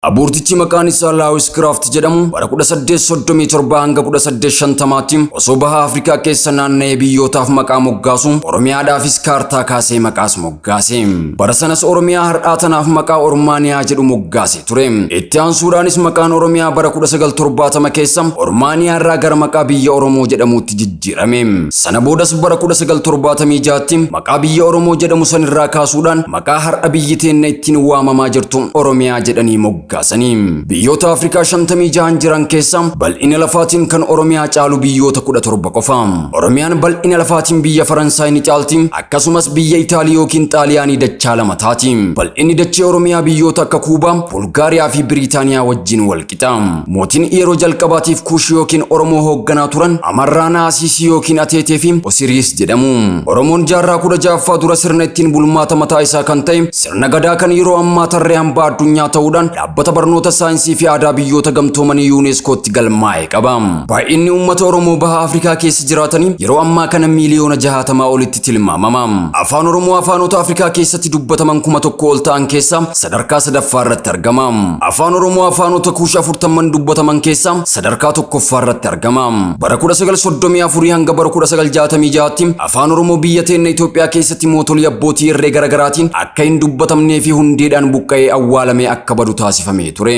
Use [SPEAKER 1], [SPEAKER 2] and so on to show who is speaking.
[SPEAKER 1] Abuurtichi maqaan isaa Laawis Kiraaft jedhamu bara 1837 hanga 1850tti osoo baha Afrikaa keessa naanna'ee biyyootaaf maqaa moggaasu Oromiyaadhaafis kaartaa kaasee maqaas moggaase. Bara sanas Oromiyaa har'aa tanaaf maqaa Ormaaniyaa jedhu moggaase ture. Itti aansuudhaanis maqaan Oromiyaa bara 1970 keessa Ormaaniyaa irraa gara maqaa biyya Oromoo jedhamuutti jijjiirame. Sana boodas bara 1976tti maqaa biyya Oromoo jedhamu sanirraa kaasuudhaan maqaa har'a biyyi teenna ittiin waamamaa jirtu Oromiyaa jedhanii moggaasanii. Biyyoota Afrikaa 56 jiran keessa bal'ina lafaatiin kan Oromiyaa caalu biyyoota 17 qofa. Oromiyaan bal'ina lafaatiin biyya Faransaay ni caalti, akkasumas biyya Itaalii yookiin Xaaliyaanii dachaa lama taati. Bal'inni dachee Oromiyaa biyyoota akka Kuubaa, Bulgaariyaa fi Biriitaaniyaa wajjin wal qixa. Mootiin yeroo jalqabaatiif Kuush yookiin Oromoo hoogganaa turan Amarraa Naasiisii yookiin Ateetee fi Osiriis jedhamu. Oromoon jaarraa 16ffaa dura sirna ittiin bulmaata mataa isaa kan ta'e sirna gadaa kan yeroo ammaa tarree hambaa addunyaa ta'uudhaan dhaabbata barnoota saayinsii fi aadaa biyyoota gamtoomanii yuuneeskootti galmaa'e qaba. Baay'inni uummata Oromoo baha Afrikaa keessa jiraatanii yeroo ammaa kana miiliyoona 60 olitti tilmaamama. Afaan Oromoo afaanota Afrikaa keessatti dubbataman 1000 ol ta'an keessaa sadarkaa sadaffaa irratti argama. Afaan Oromoo afaanota kuush 40 dubbataman keessaa sadarkaa tokkoffaa irratti argama. Bara 1934 hanga bara 1966tti afaan Oromoo biyya teenna Itoophiyaa keessatti mootolii abbootii irree garaagaraatiin akka hin dubbatamnee fi hundeedhaan buqqa'ee awwaalamee akka badu taasifamee ture.